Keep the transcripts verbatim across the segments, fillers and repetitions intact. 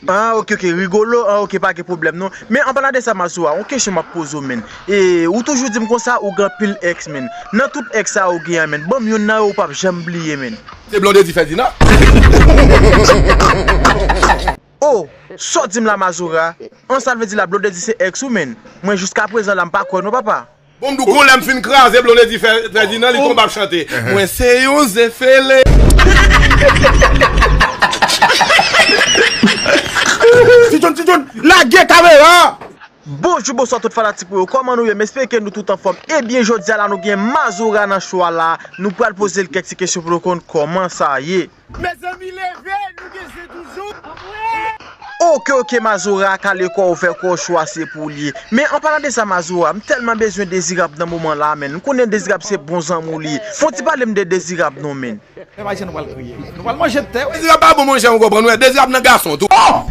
Ah, ok, ok, Rigolo, ah, ok, pa gen pwoblèm non. Men an palan de sa, Mazora, yon kesyon m ap poze w, menn. E, ou toujou di m konsa, ou gen anpil ex, menn. Nan tout ex sa ou gen an, menn, ban m youn nan yo ou p ap janm bliye, menn. Se Blondedy Ferdinand. Oh, sa w di m la, Mazora? An, sa vle di la, Blondedy se ex ou, menn? Mwen, jiska prezan la, m pa kwè non, papa. Bon, m di w, gon lè m fin kraze Blondedy Fè-, Ferdinand, li tonbe ap chante. Mwen se yon zefele. Ti John, Ti John, lage kamera! Bonjou, bonswa tout fanatik mwen yo. Kòman nou ye? M espere ke nou tout anfòm. Ebyen, jodi a la, nou gen Mazora nan cho a la. Nou pral poze l kèk ti kesyon pou nou konn kòman sa ye. Mezanmi, leve, nou gen zen toujou. Ok, ok, Mazora, kale kò w, fè kò w, cho a se pou li. Men an palan de sa, Mazora, m tèlman bezwen Dezirab nan moman la, menn. M konnen Dezirab se bon zanmi w li ye. Fè w ti pale m de Dezirab non, menn. Pèp ayisyen, nou pral kriye. Nou pral manje tè, wi. Dezirab pa bon, monchè, ou konprann, wi. Dezirab nan gason tou. Oh!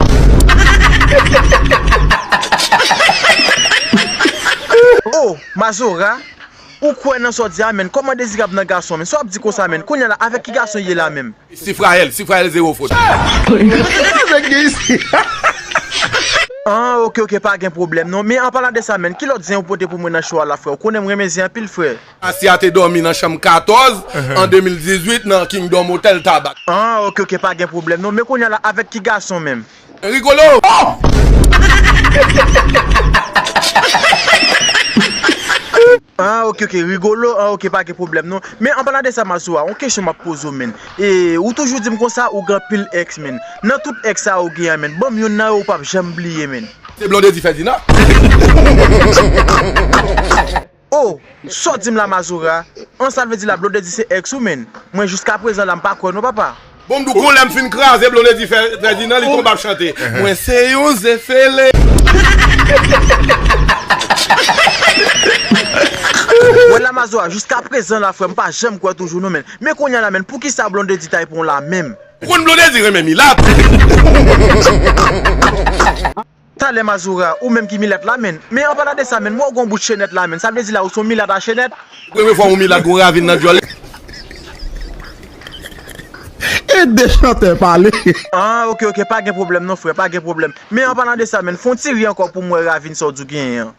Oh, Mazora, ou kwè nan sa w di a, menn? Kòman Dezirab nan gason, menn? Sa w ap di konsa, menn? Kounye a la, avèk ki gason l ye la menm? Sifrael, Sifrael zewo fot. An, ok, ok, pa gen pwoblèm non. Men an palan de sa, menn, ki lòt zen ou pote pou mwen nan cho a la, frè? Ou konnen m renmen zen anpil, frè. Asya te dòmi nan chanm katòz an de mil dizuit nan Kingdom Hotel Tabak. An, ok, ok, pa gen pwoblèm non. Men kounye a la, avèk ki gason menm? Rigolo! An, ok, ok, Rigolo, an, ok, pa gen pwoblèm non. Men an palan de sa, Mazora, yon kesyon m ap poze w, menn. E, ou toujou di m konsa, ou gen anpil ex, menn. Nan tout ex sa ou gen an, menn, ban m youn nan yo ou p ap janm bliye, menn. Se Blondedy Ferdinand. Oh, sa w di m la, Mazora? An, sa vle di la, Blondedy se ex ou, menn? Mwen, jiska prezan la, m pa kwè non, papa. Bon, m di w, gon lè m fin kraze Blondedy Fè-, Ferdinand, li tonbe ap chante. Mwen se yon zefele. Wè la, Mazora, jiska prezan la, frè, m pa janm kwè toujou non, menn. Men kounye a la, menn, poukisa Blondedy ta pran w la menm? Ou konn Blondedy renmen milat. Talè, Mazora, ou menm ki milat la, menn. Men an palan de sa, menn, m wè w gon bout chenèt la, menn. Sa vle di la, ou se yon milat a chenèt? Premye fwa yon milat gon ravin nan djòl. E de chantè pale. Ah, ok, ok, pa gen pwoblèm non, frè, pa gen pwoblèm. Men an palan de sa, menn, fè yon ti ri ankò pou m wè ravin sa w di w genyen an.